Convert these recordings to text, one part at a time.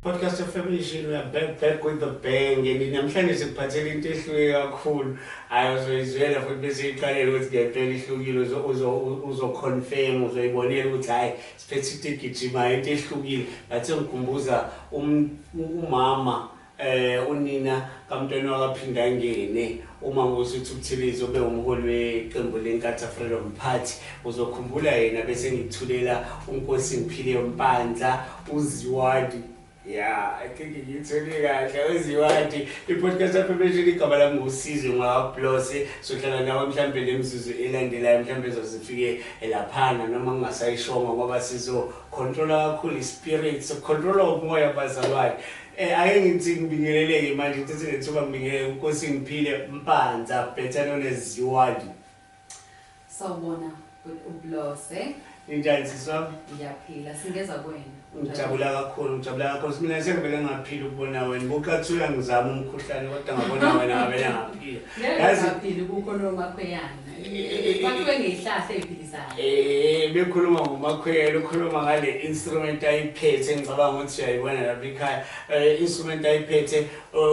Podcast Affirmation, we are back with the bang, and namhlanje sikuphathele into ehluke kakhulu. Hayi, uzoyizwela futhi bese iqalele ukuthi ngempela ihlukile. Uzo confirm, uzoyibonela ukuthi hayi, siphethe into egijimayo, into ehlukile. Ngathi ngikhumbuza umama, unina kaMntwana wakaPhindangene, uMangosuthu Buthelezi, obe umholi weqembu leNkatha Freedom Party. Uzokhumbula yena. Bese ngithulela uNkosi Ngiphile Mpanza, uZiwadi. Yeah, I think ngiyithole kahle, uZiwadi. I-Podcast Affirmation, igama lami nguSizwe ngwaBlose. Sohlala nawe mhlambe lemzuzu elandelayo, mhlambe zozifike laphana noma ngingasayishongo, ngoba sizo controla kakhulu i-spirit, so controla umoya, bazalwane. Ake ngithi ngibingeleleke manje, ngithathe lethuba ngibingelele uNkosi Ngiphile Mpanza, better known as Ziwadi. Sawubona, uBlose. Ninjani, sisi wami? Ngiyaphila, singeza kuwena. Ngijabula kakhulu, ngijabula kakhulu. Mina sengivele ngaphila ukubona wena. Bukathi uyangizama umkhuhlane, kodwa ngabona wena ngavele ngaphila. Ngeke ngaphili kukho nomakhweyana. Bakhiwe ngezihlahla eziphilisayo. Bekhuluma ngomakhwelo, ukhuluma ngale instrument ayiphethe, ngicabanga ukuthi uyayibona lapha ekhaya. Instrument ayiphethe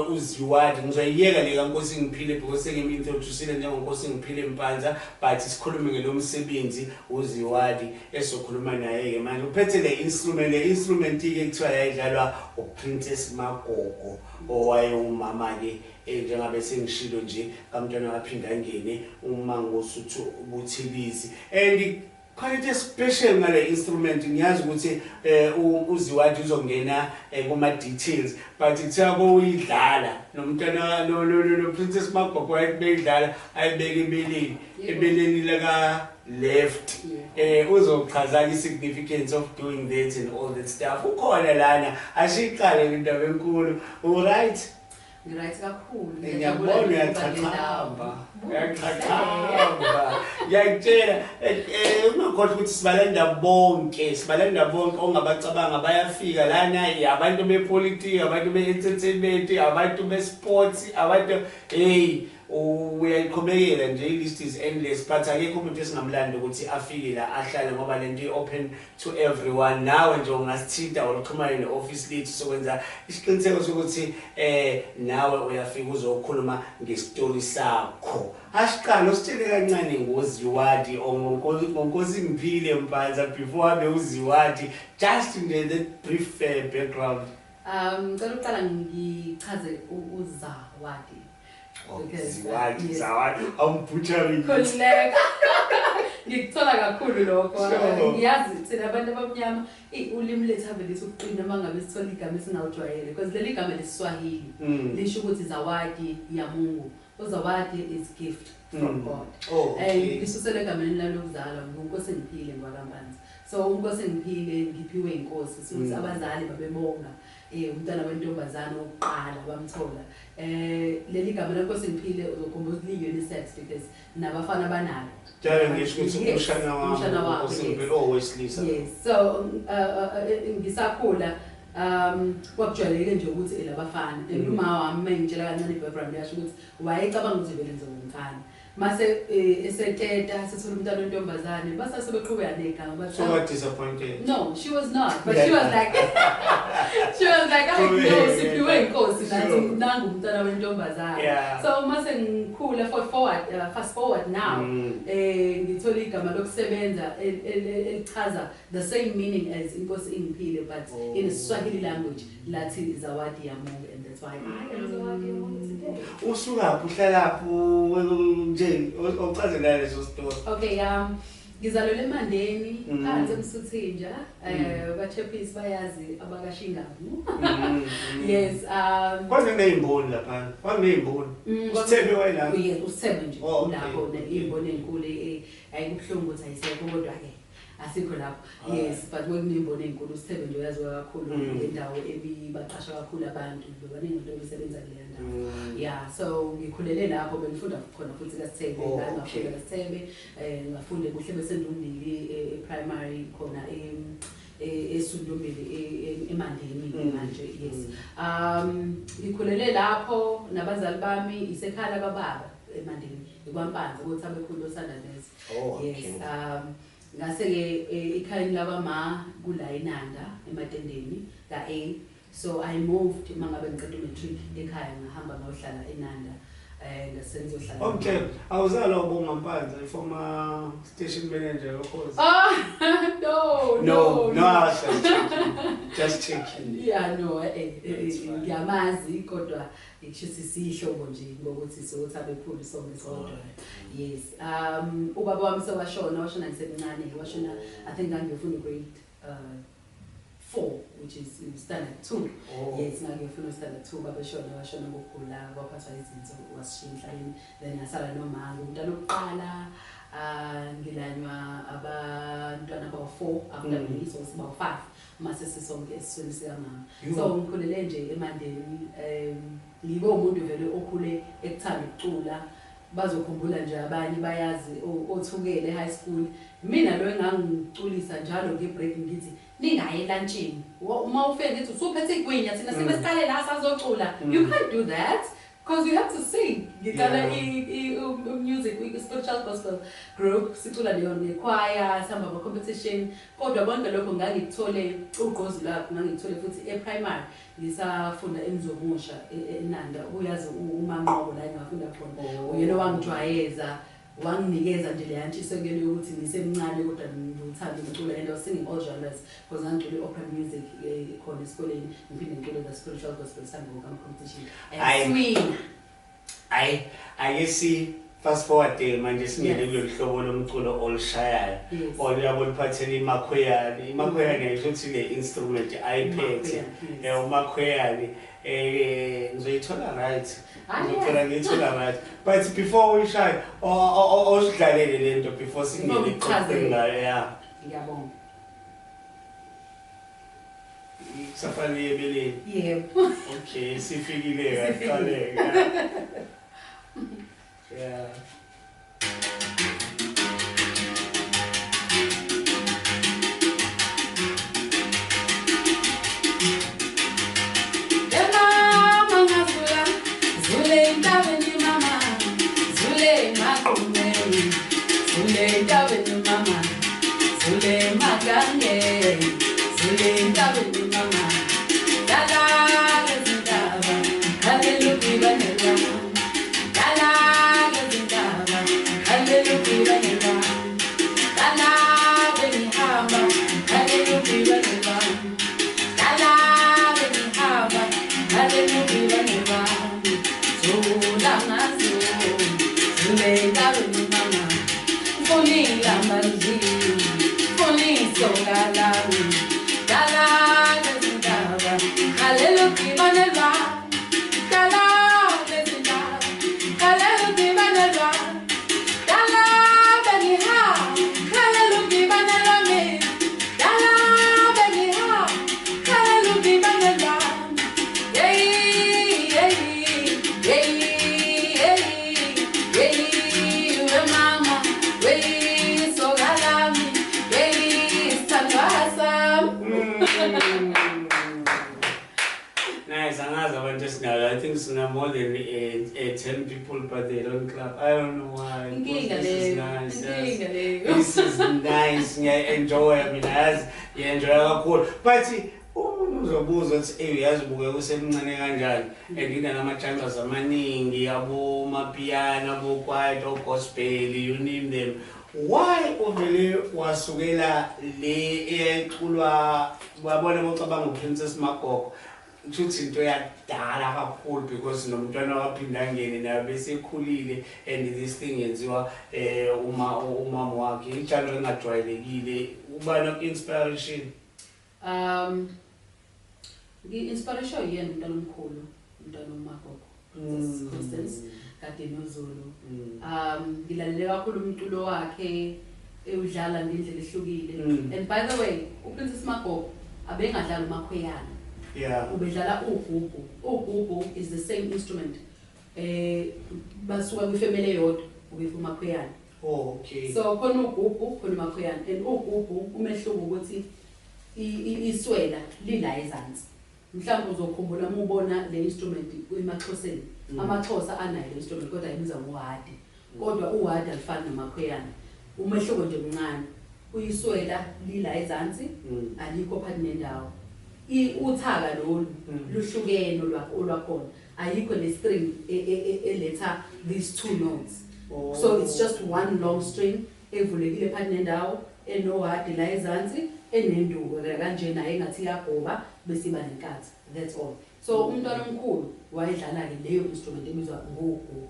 uZiwadi. Ngizoyiyeka le kaNkosi Ngiphile because sengim-introduce njengoNkosi Ngiphile Mpanza, but sikhulume ngelo msebenzi uZiwadi esokhuluma naye ke manje. Uphethe le instrument, le instrument ke kuthiwa yayidlalwa uPrincess Magogo, owayewumama ke, njengabe sengishilo nje, kaMntwana waPhindangene, uMangosuthu Buthelezi. And khona into special ngale instrument. Ngiyazi ukuthi uZiwadi uzongena kuma details, but kuthiwa kuyidlala nomntwana lo Princess Magogo wayebeyidlala, ayibeke ebeleni, ebeleni laka left. Uzochaza i significance of doing that and all that stuff. Ukhona lana, ashiqale indaba enkulu. All right? Ngi-right kakhulu. Ngiyabona uyachachamba, uyachachamba, ngiyakutshela. Ungakhohlwa ukuthi sibalanda bonke, sibalanda bonke ongabacabanga, bayafika lana, abantu bepolitiki, abantu be-entertainment, abantu be-sports, abantu, hey, uyayiqhubekela nje, i-list is endless, but akekho umuntu esingamlandi ukuthi afike la ahlale, ngoba lento i-open to everyone. Nawe nje ungasithinta or uxhumane ne-office lethu, sokwenza isiqiniseko sokuthi nawe uyafika uzokhuluma ngestori sakho. Asiqale usitshele kancane ngoZiwadi or ngoNkosi Ngiphile Mpanza before abe uZiwadi, just nje the brief background. Ngicela ukuqala ngichaze uZawadi. Oh, Because, Ziwadi. Yes. Zawadi, I'm butchering it. Khululeka. Ngikuthola kakhulu lokho. Sure. Ngiyazi thina abantu abamnyama ulimi lethu ave lithi ukuqina uma ngabe sithola igama esingawujwayele, because leli gama lesiSwahili lisho ukuthi zawadi ya Mungu. Uzawadi is gift from God. And lisuselwe egameni lalokuzalwa, nguNkosi Ngiphile ngwakaMpanza. So uNkosi Ngiphile, ngiphiwe inkosi. So ukuthi abazali babebonga umntwana wentombazane wokuqala bamthola. Leli gama leNkosi Ngiphile, uzokhumbula ukuthi li unisex because nabafana banalo. Njalo ngisho ukuthi Yes, umshana wami, umshana wakho, uNkosi yes. Ngiphile owesilisa. Yes. So ngisakhula kwakujwayeleke nje ukuthi elabafana. And uma wami mengitshela kancane i-background, yasho ukuthi wayecabanga ukuthi vele ngizoba umfana. Mase eseteta sithola umntwana wentombazane, base sebeqhubeka negama, bathi, So what, disappointed? No, she was not. But she was like, "Oh no, siphiwe inkosi nathi, nangu umntwana wentombazane." So mase ngikhula, for forward fast forward now, ngithola igama lokusebenza elichaza the same meaning as Inkosi Ingiphile, but in a Swahili language, lathi Zawadi ya Mungu, and that's why I am Zawadi ya Mungu today. Usukaphi, uhlalaphi nje, ochazela leso story? Okay, ngizalelwe eMandeni, phansi eMsuthinja, bachephisi bayazi abakashingamu. Yes, Kwaze kuneyimboni lapha, kwakuneyimboni. Usithebe wayelapha? Yeah, usithebe nje Oh, okay. lapho imboni enkulu, ayikubuhlungu ukuthi ayisekho, kodwa ke asikho lapho. Yes, but kwakunemboni enkulu, usithebe nje uyaziwa kakhulu ngendawo ebibaqasha kakhulu abantu, bebaningi abantu abesebenza kuleya ndawo. Yeah, so ngikhulele lapho, bengifunda khona futhi kaSithebe, ngafunda kaSithebe, ngafunda kuhle besendumbili e-primary khona eSundumbili, eMandeni manje, yes. Ngikhulele lapho nabazali bami, isekhaya labababa eMandeni, ikwaMpanza ukuthi abekhulu oSandalezi. Oh, Yes, okay. Ngase ke ekhayeni labama kula eNanda ematendeni ka A. So I moved uma ngabe ngiqeda u-matric ekhaya, ngahamba ngayohlala eNanda, ngasengizohlala. Okay, awuzalwa uBonga Mpanza, i-former station manager yoKhozi? Ah, no. No, no, I was just checking. Just checking. Yeah, no, That's fine. ngiyamazi, kodwa ngisho sisihlobo nje ngokuthi sothabekhulu sonke sodwa. Yes. Ubaba wami sewashona, washona ngisemncane, washona I think ngangiyofunda grade 4, which is standard 2. Oh. Yes, ngangiyofunda standard 2 baba eshona, washona ngokugula, waphathwa izinso, wasishiya emhlabeni. Then ngasala nomama, umntwana wokuqala, ngilanywa abantwana abawu-4 after me, so sibawu-5 mase sisonke esiswini sikamama. Yo. So ngikhulele nje eMandeni, ngibe umuntu vele okhule ekuthanda ukucula. Bazokhumbula nje abanye bayazi othukele high school, mina lo engangiculisa njalo nge-break ngithi ningayi elantshini, uma ufike ngithi usuphethe igwinya, thina sibe siqale la sazocula. You can't do that because you have to sing. Ngiqala music, i-spiritual gospel group, sicula leyo nechoir, sihamba ama-competition, kodwa konke lokho ngangikuthole ugqozi lwakho ngangikuthole futhi e-primary ngisafunda eMzomusha eNanda, uyazi uManqobo la engafunda khona. Uyena wangijwayeza, wanginikeza nje leya ntshisekelo yokuthi ngisemncane kodwa ngithanda ukucula, and I was singing all genres because ngangicula i-opera music khona esikoleni, ngiphinde ngicule the spiritual gospel, sihambe wonke ama-competition and Ayi. swing. Ayi, ake si fast forward manje singene Yes. kulolu hlobo lomculo olushayayo. Yes. Oluyabo luphathele imakhweyane. Imakhweyane ngisho ukuthi le instrument ayiphethe. Umakhweyane, yes. Umakhweyane ngizoyithola right. Ah, Ngizothola, yes. ngiyithola right. But before uyishaye, osidlalele lento before singene Before ngichazele. exoxeni ngayo, yeah. Ngiyabonga. Kusafanele ebeleni. Yebo. Okay, sifikile Sifikile. kaqaleka. Yeah. Mama ngazula, zule entabeni mama, zule emagqumeni, zule entabeni mama, zule emagangeni, zule entabeni mama. Dala lezindaba, hallelujah, dala lezindaba, hallelujah, dala bengihamba, hallelujah, dala bengihamba, hallelujah, zula ngazula, zule entabeni mama, mfonila manzi, mfonisoka lami, dala lezindaba, hallelujah, dala lezindaba, hallelujah, dala bengihamba, hallelujah, dala bengihamba, hallelujah. Hey, hey, hey, hey, hey, we mama, we soka lami, hey, sithandwa sami. Nice, angazi abantu esinabo. I think sina more than 10 people, but they don't clap. I don't know why. Inkinga This is leyo, nice. Yes. inkinga leyo. This is nice. Ngiya-enjoy mina, yazi, ngiya-enjoy kakhulu. But umuntu uzobuza ukuthi ey, uyazi ubukeka usemncane kanjani and inanama-genres amaningi, abo-mapiano, abo-kwaito, gospel, you name them. Why uvele wasukela le eyayiculwa, wabona bocabanga uPrincess Magogo, kusho ukuthi into yakudala kakhulu, because nomntwana waphinda angene naye besekhulile and this thing yenziwa uma umama wakhe, i-genre engajwayelekile, uba no-inspiration? Ngi-inspiration yena umntwana omkhulu, umntwana uMagogo, Princess Constance kade noZulu. Ngilalele kakhulu umculo wakhe ewudlala ngendlela ehlukile. And by the way, uPrincess Magogo abengadlali umakhweyana. Ubedlala ugugu. Ugugu is the same instrument. Basuka kwifamily eyodwa with umakhweyana. Oh, okay. So khona ugugu, khona umakhweyana. And ugugu umehluko ukuthi iswela lila ezansi. Mhlawumbe uzokhumbula uma ubona le instrument emaXhoseni. AmaXhosa anayo le instrument kodwa ibiza ngohadi. Kodwa uhadi alifani nomakhweyana. Umehluko nje mncane. Uyiswela lila ezansi, alikho phakathi nendawo. Uthaka lolu luhlukene olwakhona, ayikho le string eletha these two notes. So it's just one long string evulekile phakathi nendawo, enohadi la ezansi, enenduku kanje naye engathi iyagoba bese iba nenkathi, that's all. So umntwana omkhulu wayedlala-ke leyo instrument ebizwa ngogugu,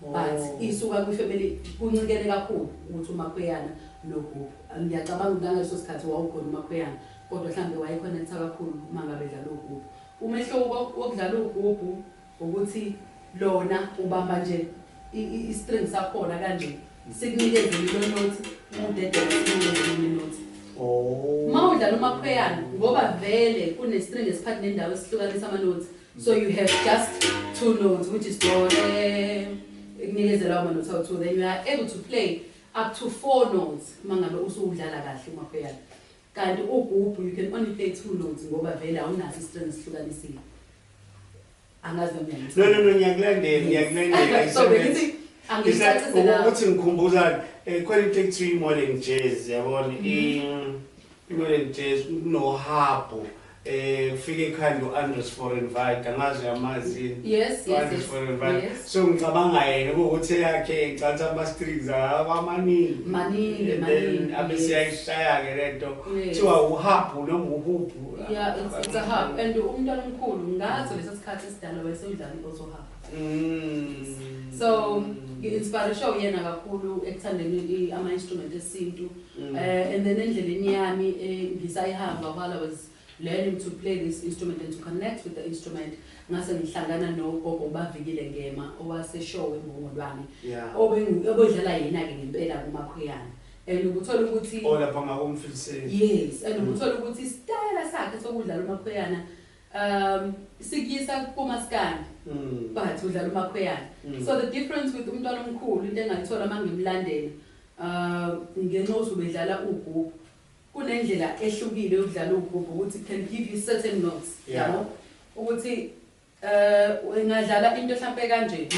but isuka kwifamily kuncikene kakhulu ukuthi umakhweyana nogubhu. Ngiyacabanga ukuthi nangaleso sikhathi wawukhona umakhweyana, kodwa mhlawumbe wayeconnecta kakhulu uma ngabe edlala ugubhu. Umehluko wokudlala ugubhu ukuthi lona ubamba nje i-string sakhona kanje, sikunikeze lelo note, udedele sikunikeze elinye note. Uma udlala umakhweyana, ngoba vele kune-string esiphakathi nendawo esihlukanisa ama-notes, so you have just two notes, which is do, re, ikunikeze lawo ma-notes awu-two. Then you are able to play up to four notes uma ngabe usuwudlala kahle umakhweyana. Kanti ugubhu you can only play two notes ngoba vele awunaso i-string esihlukanisile. Angazi noma No, no, no, ngiyakulandela, ngiyakulandela. So bengithi angicacise la. Ukuthi ngikhumbuzani, khona into ekuthiwa i-modern jazz, yabona, i-modern jazz kunohabhu, kufika ekhanda u-Andres Fohrenwald, angazi uyamazi yini? Yes. U-Andres Fohrenwald. So ngicabanga yena kuwukuthi eyakhe ngicatha ama-strings amaningi. Maningi, And then maningi, abe yes. siyayishaya-ke lento. Yes. Kuthiwa uhabhu noma uhubhu. Yeah, it's a harp. And umntwana omkhulu ngaso leso sikhathi esidala wayesewudlala i-auto harp. So ngi-inspire uyena kakhulu ekuthandeni ama-instrument esintu. And then endleleni yami ngisayihamba while I was learning to play this instrument and to connect with the instrument, ngase ngihlangana nogogo Bavikile Ngema owaseshowe eMbongolwane, obedlala yena-ke ngempela kumakhweyana. And ukuthola ukuthi Oh, lapha ngakomfiliseni. Yes, and ukuthola ukuthi isitayela sakhe sokudlala umakhweyana sikuyisa kumaskandi, but udlala umakhweyana. So the difference with umntwana omkhulu, into engayithola uma ngimlandela, ngenxa yokuthi ubedlala ugubhu, kunendlela ehlukile yokudlala ugubhu ukuthi it can give you certain notes, yabo, ukuthi ungadlala into mhlambe kanje.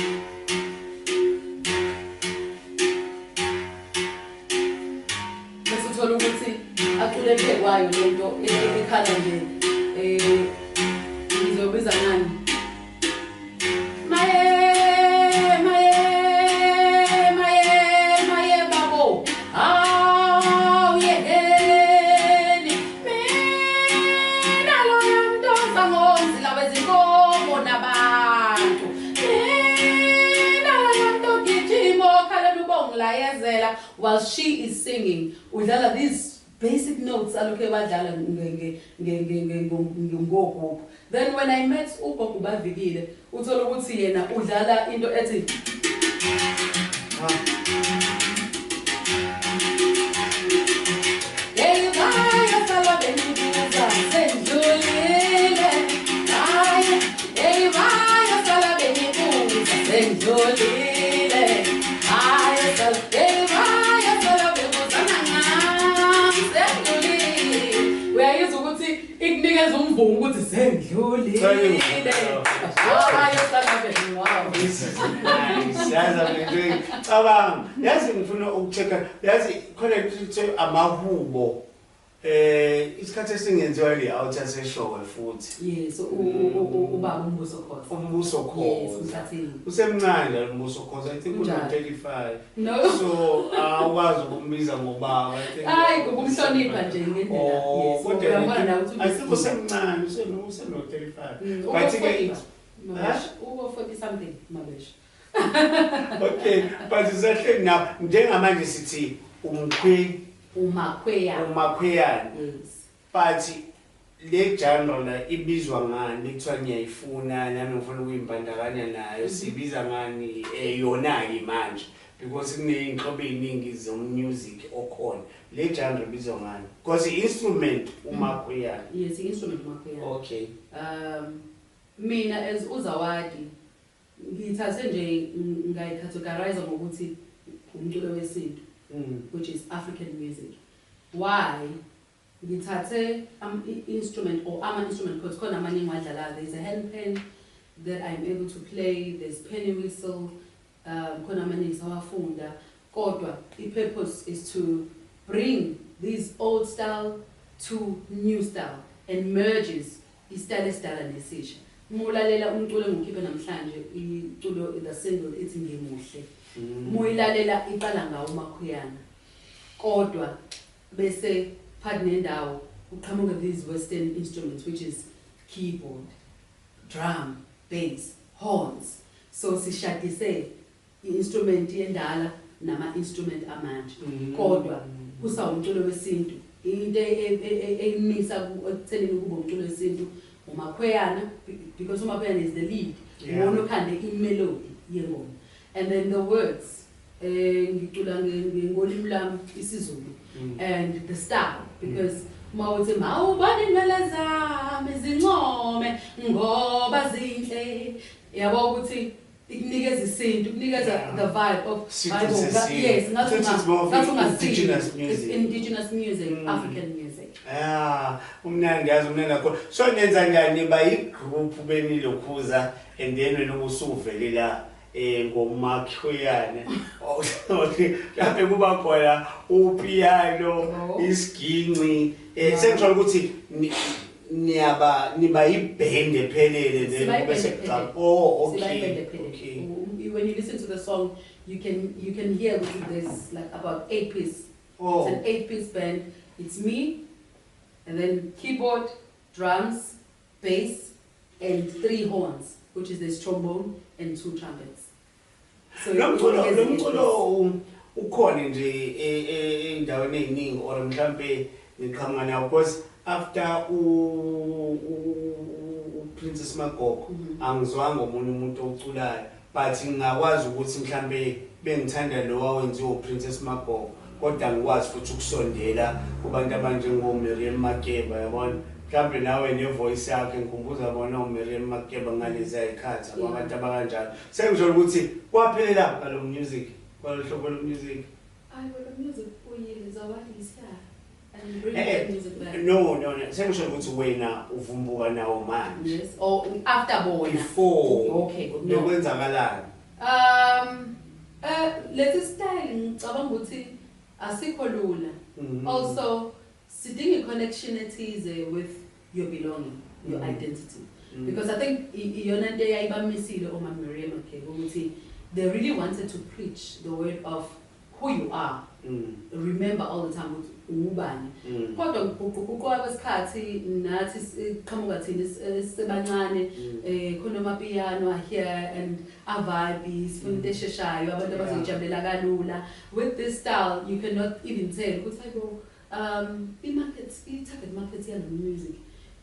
Bese uthola ukuthi acule kwayo lento ekhala nje, ngizobiza ngani? Maye, maye, maye, maye babo. Awu yeheni. Mina loya mntoza ngomzila wezinkomo nabantu. Mina loya mntu ogijima okhalela ubongilayezela. While she is singing, udlala these basic notes alokhe badlala ngogubhu. Then when I met ugogo Bavikile, uthola ukuthi yena udlala into ethi Hey, baya sala bengibuza sendlulile. Hayi, hey, baya sala bengibuza sendlulile. Hayi, sala, hey, baya sala bebuzana ngami sendlulile. Uyayizwa ukuthi ikunikeza umvumo ukuthi sendlulile. Hayi, sala bengibuza. Wow. This is nice. Yazi I'm enjoying. Cabanga, yazi ngifuna ukuchecka, yazi khona ukuthi amahubo. Isikhathi esingenziwa le out yaseshowe futhi. Yes, ubaba uMbuso Khoza. Umbuso Yes, Khoza. Mthathini. Usemncane lo Mbuso Khoza, I think Unjalo. uno-35. No. So awukwazi ukumbiza ngobaba. I think. Hayi, ngokumhlonipha nje ngendlela. Oh, Yes. kodwa Uyabona la ukuthi I think usemncane, useno-35. But ke Uko uko 40 something Mabesha. Okay, but usahleli na njengamanje sithi umkhwe Umakhweyana. Umakhweyana. Yes. But le genre la ibizwa ngani? Kuthiwa ngiyayifuna nami, ngifuna ukuyimbandakanya nayo. Sibiza ngani yona-ke manje? Because kuney'nhlobo ey'ningi zo-music okhona. Le genre ibizwa ngani? Because i-instrument umakhweyana. Yes, i-instrument umakhweyana. Mina as uZawadi ngithathe nje ngayicategorize ngokuthi umculo wesintu, which is African music. Why? Ngithathe instrument or ama-instrument, because khona amanye engiwadlalayo. There's a handpan that I'm able to play, there's penny whistle, khona amanye ngisawafunda. Kodwa i-purpose is to bring these old style to new style. and merges isitayela esidala nesisha. Uma ulalela umculo engiwukhiphe namhlanje, iculo, the single ithi "Ngimuhle", uma uyilalela iqala ngawo umakhuyana, kodwa bese phakathi nendawo uqhamuka these western instruments, which is keyboard, drum, bass, horns. So sishadise i-instrument yendala nama-instrument amanje, kodwa kusawumculo wesintu. Into eyimisa ekuthenini kube umculo wesintu umakhweyana, because umakhweyana is the lead, uwona okhande i-melody yengoma, and then the words, ngicula ngolimi lami isiZulu, and the style, because uma uthi mawubona inwele zami zincome ngoba zinhle, yabo ukuthi ikunikeza isintu, ikunikeza the vibe of Sintu hayibo, sesintu. Yes, ngathi So it's more of ngathi ungasina. indigenous It's music. indigenous music, African music. Ah, umnandi yazi, umnandi kakhulu. So nenza njani, ba i-group benilokhuza, and then wena usuvele la ngomakhuyane? Mhlawumbe kuba khona upiano, No. isiginci. No. Sengisho ukuthi niyaba niba iband ephelele, then Siba kube iband sekuqala. ephelele. Oh, Siba okay. iband ephelele. When you listen to the song, you can hear ukuthi there's like about eight piece. It's an 8-piece band. It's me, and then keyboard, drums, bass, and three horns, which is this trombone and two trumpets. So Lo mculo it lo mculo ukhona nje ey'ndaweni ey'ningi, or mhlampe niqhamuka nawo? Because after uPrincess Magogo, angizwanga omunye umuntu oculayo, but ngingakwazi ukuthi mhlampe bengithanda lo wawenziwa uPrincess Magogo, kodwa ngikwazi futhi ukusondela kubantu abanjengo-Miriam Makeba, yabona? Mhlampe nawe ne-voice yakhe ngikhumbuza bona uMiriam Makeba ngalezi ayikhathi, abantu abakanjalo. Sengisho ukuthi kwaphelela ngalo music, kwalo hlobo lo music. I will music uyile Zawadi is here and bring the music back. No, sengisho ukuthi wena uvumbuka nawo manje. Yes, or after bona. Before, Okay, no. bekwenzakalani? Lesi style ngicabanga ukuthi asikho lula. Also sidinga i-connection ethize with your belonging, your identity. Because I think iyona nto eyayibamisile oma Miriam Makeba, ukuthi they really wanted to preach the word of who you are. Remember all the time ukuthi ungubani. Kodwa ngokuguquka kwesikhathi nathi siqhamuka thina sisebancane, khona amapiano are here and a-vibe, sifuna into esheshayo, abantu abazoyijabulela kalula. With this style you cannot even tell ukuthi hayibo, i-market, i-target market yalo music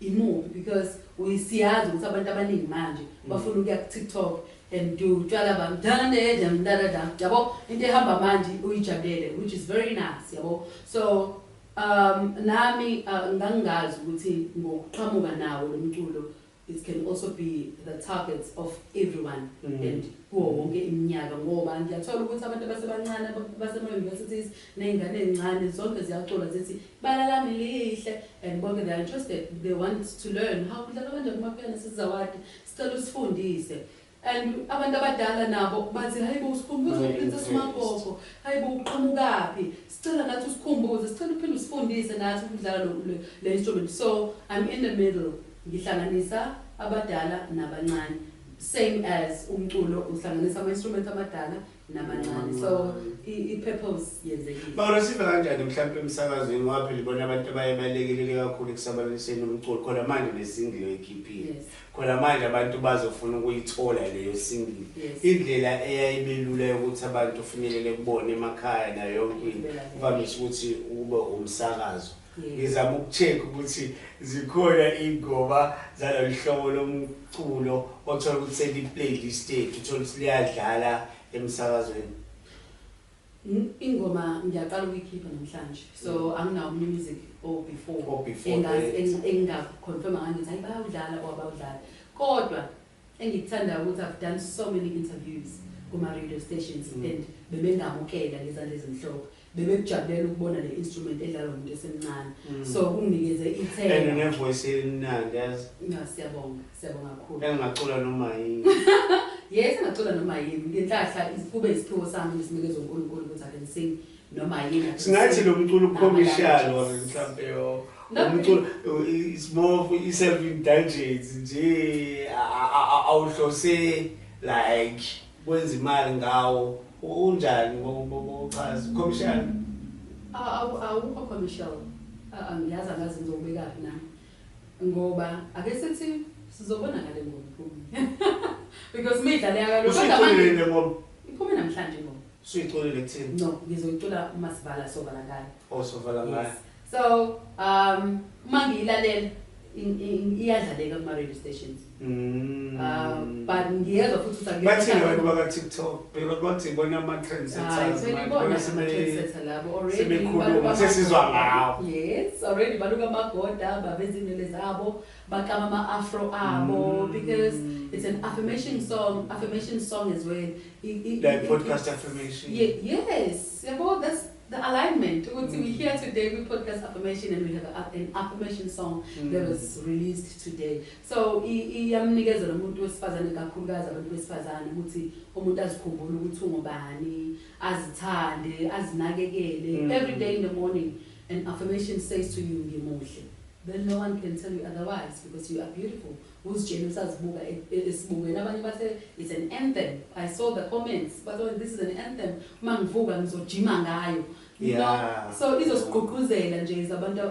imuphi, because siyazi ukuthi abantu abaningi manje bafuna ukuya ku-TikTok and do tshwala bam dane dam da da da, yabo, into ehamba manje uyijabulele, which is very nice, yabo. So nami ngangingazi ukuthi ngokuqhamuka nawo lo mculo it can also be the targets of everyone and kuwo wonke iminyaka, ngoba ngiyathola ukuthi abantu abasebancane basema-universities ney'ngane ey'ncane zonke ziyacula zithi bala lami lihle, and bonke they are interested, they want to learn how kudlalwa kanjani umakhuyana. Sizawadi, sicela usifundise. And abantu abadala nabo bathi hayibo, usikhumbuze Very uPrincess interest. Magogo, hayibo, uqhamukaphi, sicela nathi usikhumbuze, sicela uphinde usifundise nathi ukudlala le instrument. So I'm in the middle, ngihlanganisa abadala nabancane, same as umculo uhlanganisa ama-instrument amadala namancane. So i-purpose yenzekile. Bawureceive kanjani mhlawumbe emsakazweni? Ngoba phela ibona abantu abaye balekelele kakhulu ekusabalaliseni umculo. Khona manje ne-single oyikhiphile, khona manje abantu bazofuna ukuyithola leyo single. Indlela eyayibelula yokuthi abantu ufinyelele kubona emakhaya nayo yonke into, kuvamise ukuthi ube umsakazo. Ngizama uku-check ukuthi zikhona iy'ngoma zalolu hlobo lomculo othola ukuthi seli-playlist yethu, uthole ukuthi liyadlala emsakazweni. Ingoma ngiyaqala ukuyikhipha namhlanje, so anginawo omunye music or before Or before that. Engingaconfirma ngangithi hayi, bayawudlala or abawudlali. Kodwa engikuthandayo ukuthi I've done so many interviews kuma-radio stations and bebengamukela ngezandla ezimhlophe, bebekujabulela ukubona le instrument edlalwa umuntu esemncane. So kunginikeze And ithemba. une-voice elimnandi, yazi. Ya, siyabonga, siyabonga kakhulu. Engingacula noma yini. Yes, engacula noma yini. Ngenhlahla kube isiphiwo sami nesinikezwe uNkulunkulu ukuthi I can sing. Noma yini. Singathi lo mculo commercial or mhlambe yo Not umculo is more of i-self indulgence nje, awuhlose like kwenza imali ngawo. Unjani ngokuchaza commercial? Awukho commercial. Angiyazi, angazi ngizobekaphi nami, ngoba ake sithi sizobona ngale ngoma iphume, because midlale kaloku. Usuyiculile le ngoma? Iphume namhlanje ingoma. Usuyiculile kuthini? No, ngizoyicula uma sivala, sovala ngayo. Osovala ngayo. Yes. So uma ngiyilalela iyadlaleka kuma-radio stations. But ngiyezwa futhi ukuthi Bathini abantu baka-TikTok? Phela bathi bona ama-trendsetters Hayi, manje, selibona bona ama-trendsetter labo already. sebekhuluma, Baluka sesizwa amagoda. ngawo. Yes, already baluka amagoda, baveza iy'nwele zabo, baklama ama-afro abo, because it's an affirmation song as well. Like podcast affirmation. Yes, yabo, that's the alignment ukuthi we here today, we podcast affirmation, and we have an affirmation song that was released today. So iyamnikeza lo muntu wesifazane, kakhulukazi abantu besifazane, ukuthi umuntu azikhumbule ukuthi ungubani, azithande, azinakekele. Every day in the morning an affirmation says to you, "Ngimuhle," then no one can tell you otherwise, because you are beautiful. Uzitshele usazibuka esibukweni. Abanye bathe it's an anthem. I saw the comments, but oh, this is an anthem, uma ngivuka ngizojima ngayo. So izosigqugquzela nje zabantu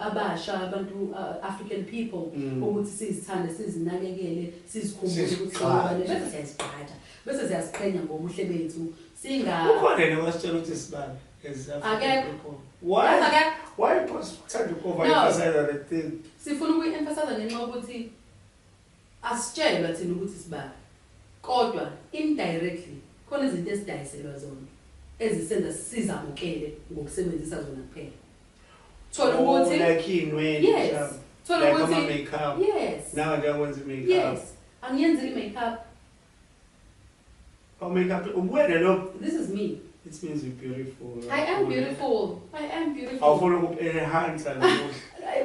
abasha, abantu, African people, ukuthi sizithande, sizinakekele, sizikhumbule ukuthi Sizigqaje. singobani, bese siyazigqaja, bese siyaziqhenya ngobuhle bethu, singa Ukhona nowasitshela ukuthi sibabi as African Akekho. people? Why? Yazi akekho. Why uthanda uku-overemphasize that thing? Sifuna ukuyi-emphasize ngenxa yokuthi asitshelwa thina ukuthi sibabi, kodwa indirectly khona izinto esidayiselwa zona ezisenza sizamukele ngokusebenzisa zona kuphela. Thola Oh, ukuthi like iy'nwele, Yes. mhlawumbe. Thola Like ukuthi ama-makeup. Yes. Nawe nje akwenza i-makeup. Yes, angiyenzile i-makeup. Oh, makeup ubuwena lo. This is me. It means you're beautiful. I am beautiful, I am beautiful. Awufuna uku-enhance lo.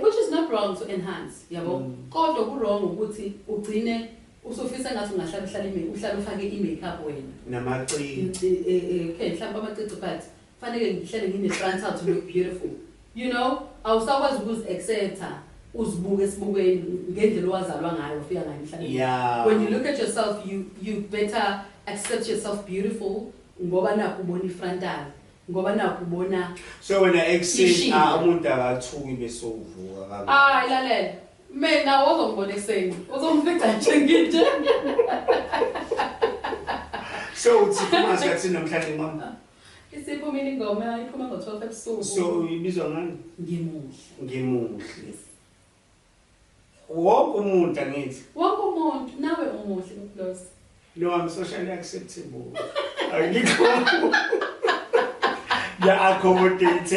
Which is not wrong to enhance, yabo. Kodwa ku-wrong ukuthi ugcine usufisa ngathi ungahlala uhlale uhlale ufake i-makeup wena. Namacici. Okay, mhlawumbe amacici, but fanele ngihlale ngine-frontal to look beautiful. Awusakwazi ukuzi-accepta, uzibuke esibukweni ngendlela owazalwa ngayo, ufika ngayo emhlabeni. When you look at yourself, you better accept yourself beautiful, ngoba nakho ubona i-frontal, ngoba nakho ubona So wena ekuseni Ishiya. ah, umuntu akathuki bese uvuka kangaka? Hayi, lalela mina, wozongibona ekuseni, uzongifica nje nginje. So uthi phuma sikhathi namhlanje mama? Isiphumile ingoma, iphuma ngo-12 ebusuku. So ibizwa ngani? Ngimuhle. Ngimuhle. Yes. Wonke umuntu, angithi? Wonke umuntu, nawe umuhle, Mklosi. No, I'm socially acceptable. Angikho. Ya accommodate.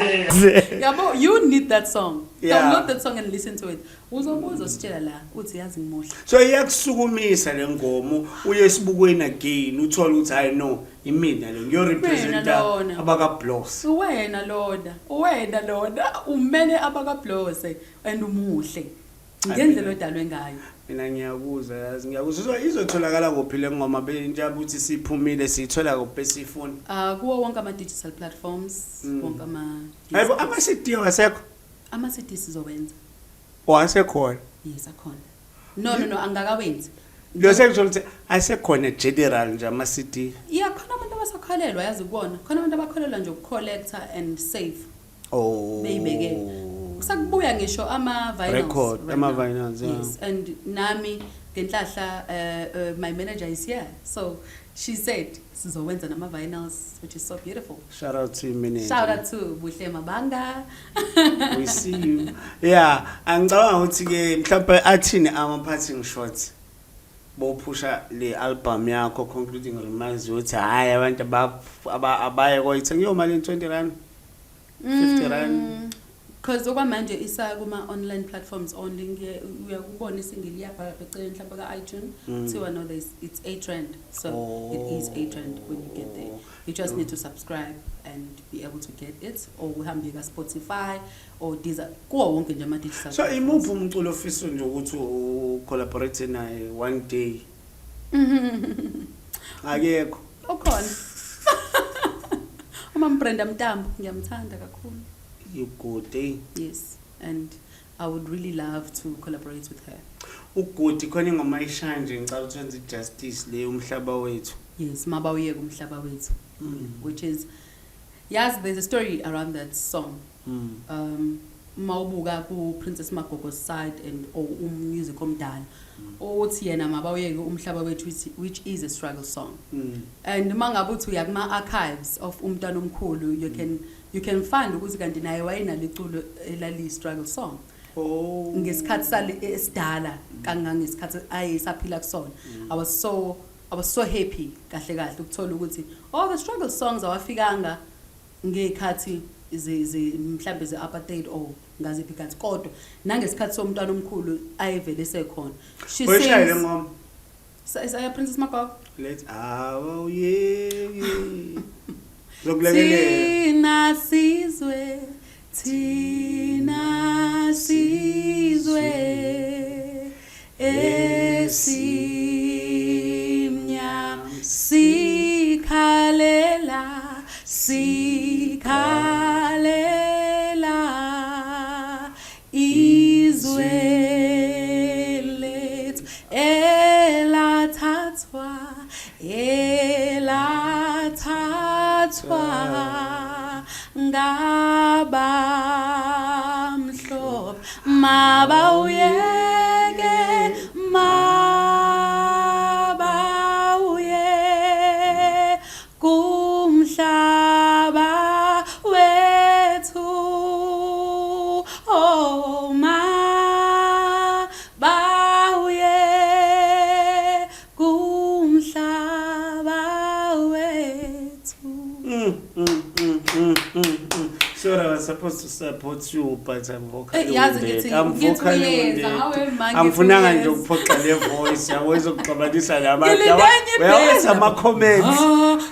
Yabo, you need that song. Download that song and listen to it. Uzobuza usitshela la uthi, "Yazi ngimuhle." So iyakusukumisa le ngoma, uye esibukweni again, uthole ukuthi hayi no, imina le ngiyorepresenta lona. abakaBlos. Uwena lona, uwena lona, umele abakaBlose and umuhle ngendlela odalwe ngayo. Mina ngiyakuzwa, yazi ngiyakuzwa. So izotholakala kuphi le ngoma benjabe ukuthi siphumile, siyithola kuphi besifuna? Kuwo wonke ama-digital platforms, wonke ama Hayibo, ama-CD awasekho? Ama-CD sizowenza. Wasekhona? Yes, akhona. No, no, no, angakawenzi. Lo sengisho ukuthi asekhona general nje ama-CD. Yeah, khona abantu abasakholelwa, yazi, kubona khona abantu abakholelwa nje ukucollecta and save, Oh. beyibeke. Kusakubuya ngisho ama-vinyls Record, right ama-vinyls, now. yeah. Yes, and nami ngenhlahla, my manager is here, so she said sizowenza nama-vinyls, which is so beautiful. Shout out to manager. Shout out to Buhle Mabanga. We see you. Yeah, angicabanga ukuthi ke mhlawumbe athini ama-parting shots bophusha le album yakho, concluding remarks ukuthi hayi, abantu abaye koyithenga iyo mali, 20 rand, 50 rand. Because okwamanje isa kuma-online platforms only. Uyakubona isingle iyabhala lapha eceleni mhlawumbe ka-iTunes, kuthiwa no, there's it's 8 rand. So it is 8 rand. When you get there, you just need to subscribe and be able to get it, or uhambe ka-Spotify or Deezer, kuwo wonke nje ama-digital So platforms. imuphi umculo ofisa nje ukuthi ucollaborate naye one day? Akekho? Ukhona. Umama Brenda Mtambo ngiyamthanda kakhulu. You good, eh? Yes, and I would really love to collaborate with her. Ugudi khona ingoma ayishaya nje, ngicela ukuthi wenze i-justice le, umhlaba wethu. Yes, Mabawuyeke umhlaba wethu, which is, yes, there's a story around that song. Mawubuka ku Princess Magogo's side and or umusic omdala, uthi yena mabawuyeke umhlaba wethu, which is a struggle song. And uma ngabe uthi uya kuma archives of umntwana omkhulu, you can find ukuthi kanti naye wayenalo iculo elali struggle song ngesikhathi sale esidala kangangesikhathi ayesaphila kusona. I was so happy kahle kahle ukuthola ukuthi all the struggle songs awafikanga ngekhathi ze mhlambe ze apartheid or ngaziphi ikhathi, kodwa nangesikhathi somntwana omkhulu ayevele sekhona. She Oyishaye le sings ngoma. Saya Princess Magogo. Let's awuyeke. Zokulekelela. Thina sizwe, thina sizwe esimnyama, sikhalela, sikhalela izwe lethu elathathwa, elathathwa ngabamhlophe. Mabawuyeke, mabawuye kumhlaba wethu, oh, mabawuye kumhlaba wethu. Sorry, I was supposed to support you, but I'm vocally Eh, yazi wounded. ngithi I'm ngithi vocally uyeza, wounded. hawe ma, ngithi Angifunanga nje uyeza. ukuphoxa le voice yabo, izokuxabanisa nabantu. Ngilinde enye Uyawenza ibhela. ama-comments.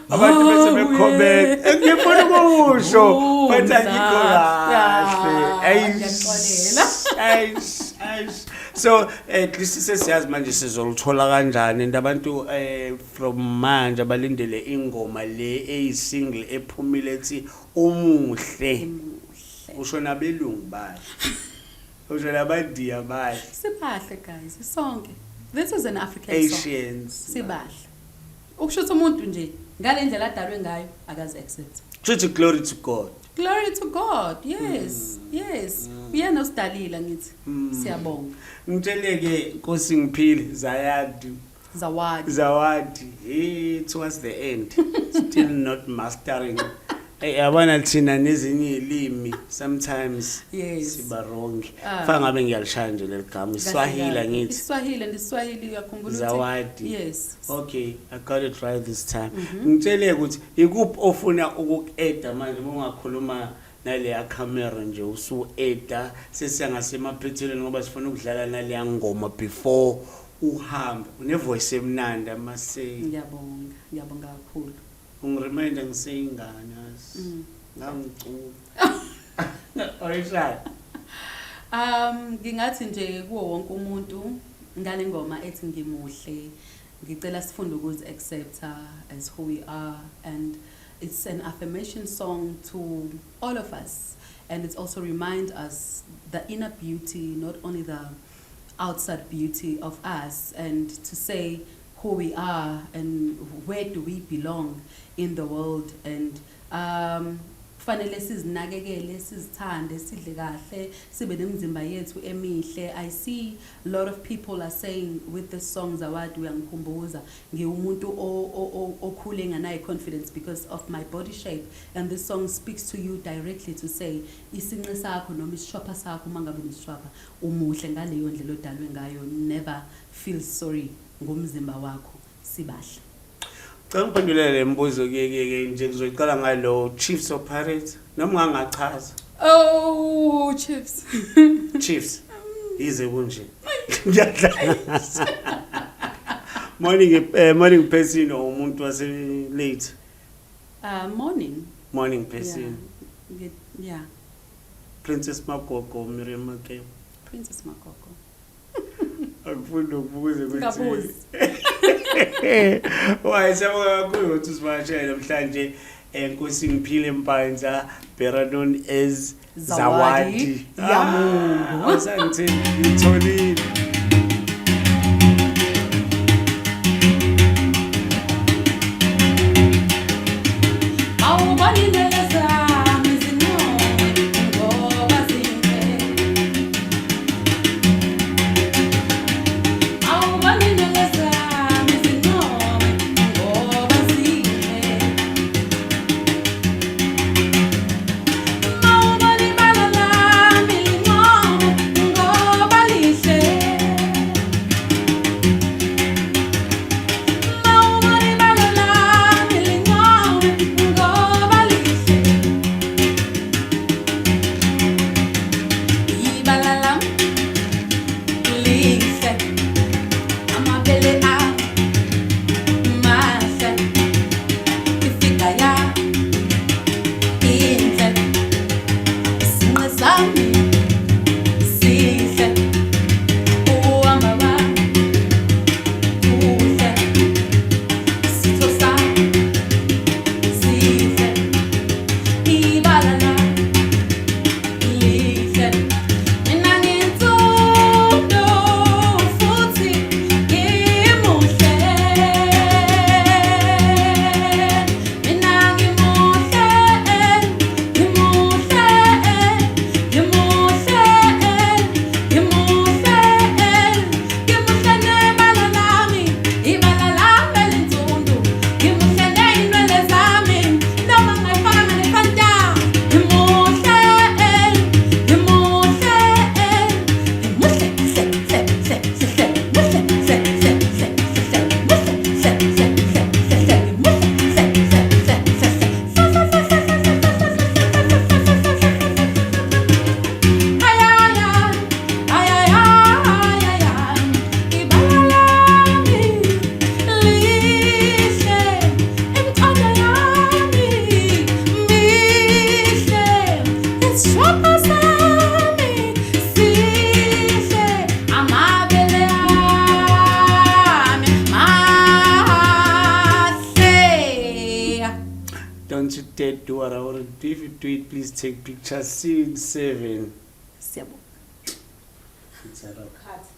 Abantu bese becomment. Engifuna ukusho, but angikho kahle. Eish, Ngiyaxolela. eish, eish. So at least sesiyazi manje sizoluthola kanjani, and abantu from manje abalindele ingoma le eyisingle ephumile ethi Umuhle. Usho nabelungu bahle. Usho nabandiya bahle. Sibahle guys, sonke. This is an African song. Asians. Sibahle. Ukusho ukuthi umuntu nje ngale ndlela adalwe ngayo akazi accept. Truth, glory to God. Glory to God. Yes. Yes. Uyena osidalile ngithi. Siyabonga. Ngitsheleke Nkosi ngiphile Zayadu. Zawadi. Zawadi. Hey, towards the end. Still not mastering. Hey, yabona thina nezinye ilimi sometimes siba wrong. Ah. Fa ngabe ngiyalishaya nje leli gama iSwahili angithi. Iswahili and Iswahili, uyakhumbula ukuthi Zawadi. Yes. Okay, I got it right this time. Ngitshele ukuthi ikuphi ofuna ukuku-adda manje uma ungakhuluma naleya camera nje usu-adda, sesiya ngasemaphethelweni ngoba sifuna ukudlala naleya ngoma before uhambe. Une-voice emnandi amase. Ngiyabonga. Ngiyabonga kakhulu. Ungireminda ngiseyingane yazi. Ngangicula. Oyishaya. Ngingathi nje kuwo wonke umuntu ngale ngoma ethi Ngimuhle, ngicela sifunde ukuzi accepta as who we are, and it's an affirmation song to all of us, and it also remind us the inner beauty, not only the outside beauty of us, and to say who we are and where do we belong in the world, and kufanele sizinakekele, sizithande, sidle kahle, sibe nemizimba yethu emihle. I see a lot of people are saying with the song Zawadi, uyangikhumbuza ngiwumuntu okhule enganayo confidence because of my body shape, and this song speaks to you directly to say isinqe sakho noma isishwapha sakho, uma ngabe unesishwapha, umuhle ngaleyo ndlela odalwe ngayo. Never feel sorry ngomzimba wakho, sibahle. Cela ngiphendulele le mibuzo ke ke ke nje, ngizoyiqala ngalo, Chiefs or Pirates, noma ungangachaza. Oh, Chiefs. Chiefs. Yize kunje. Ngiyadlala. Morning person or umuntu wase late? Morning. Morning person. Yeah. Princess Magogo, Miriam Makeba. Princess Magogo. Akufuni ukubuza ukuthi Ngabuzi. Why, siyabonga kakhulu ukuthi usivakashele namhlanje. Nkosingiphile Mpanza, better known as Zawadi Zawadi Yamungu. Ah, awusangithini, ngitholile. Awuboni inwele zami zincome ngoba zinhle. Awuboni inwele zami zincome ngoba zinhle. Awuboni ibala lami lincome ngoba lihle. Mawubona ibala lami lincome ngoba lihle. Ibala lami lihle, amabele ami mahle, ifiga yami inhle, isinqe sami sihle, uhamba kwami kuhle, isitho sami sihle, ibala lami lihle. Mina nginsundu futhi ngimuhle. Mina ngimuhle, ngimuhle, ngimuhle, ngimuhle, ngimuhle nebala lami, ibala lami elinsundu. Ngimuhle ney'nwele zami, noma ngayifaka ngalefanta. Ngimuhle, ngimuhle, ngimuhle, hle, hle, hle, hle, hle, muhle, hle, hle, hle, hle, hle, muhle, hle, hle, hle, hle, hle, ngimuhle, hle, hle, hle, hle, hle. Sa, sa, sa, sa, sa, sa, sa, sa, sa, sa, sa, sa, sa, sa, sa, sa, sa. Ay, ay, ay, ay, ay, ay, ay, ay. Ibala lami lihle, imithando yami mihle, isishwapha sami sihle, amabele ami mahle. Don't you dare do what I want to do. If you do it, please take pictures. Scene 7. Siyabonga. It's a wrap.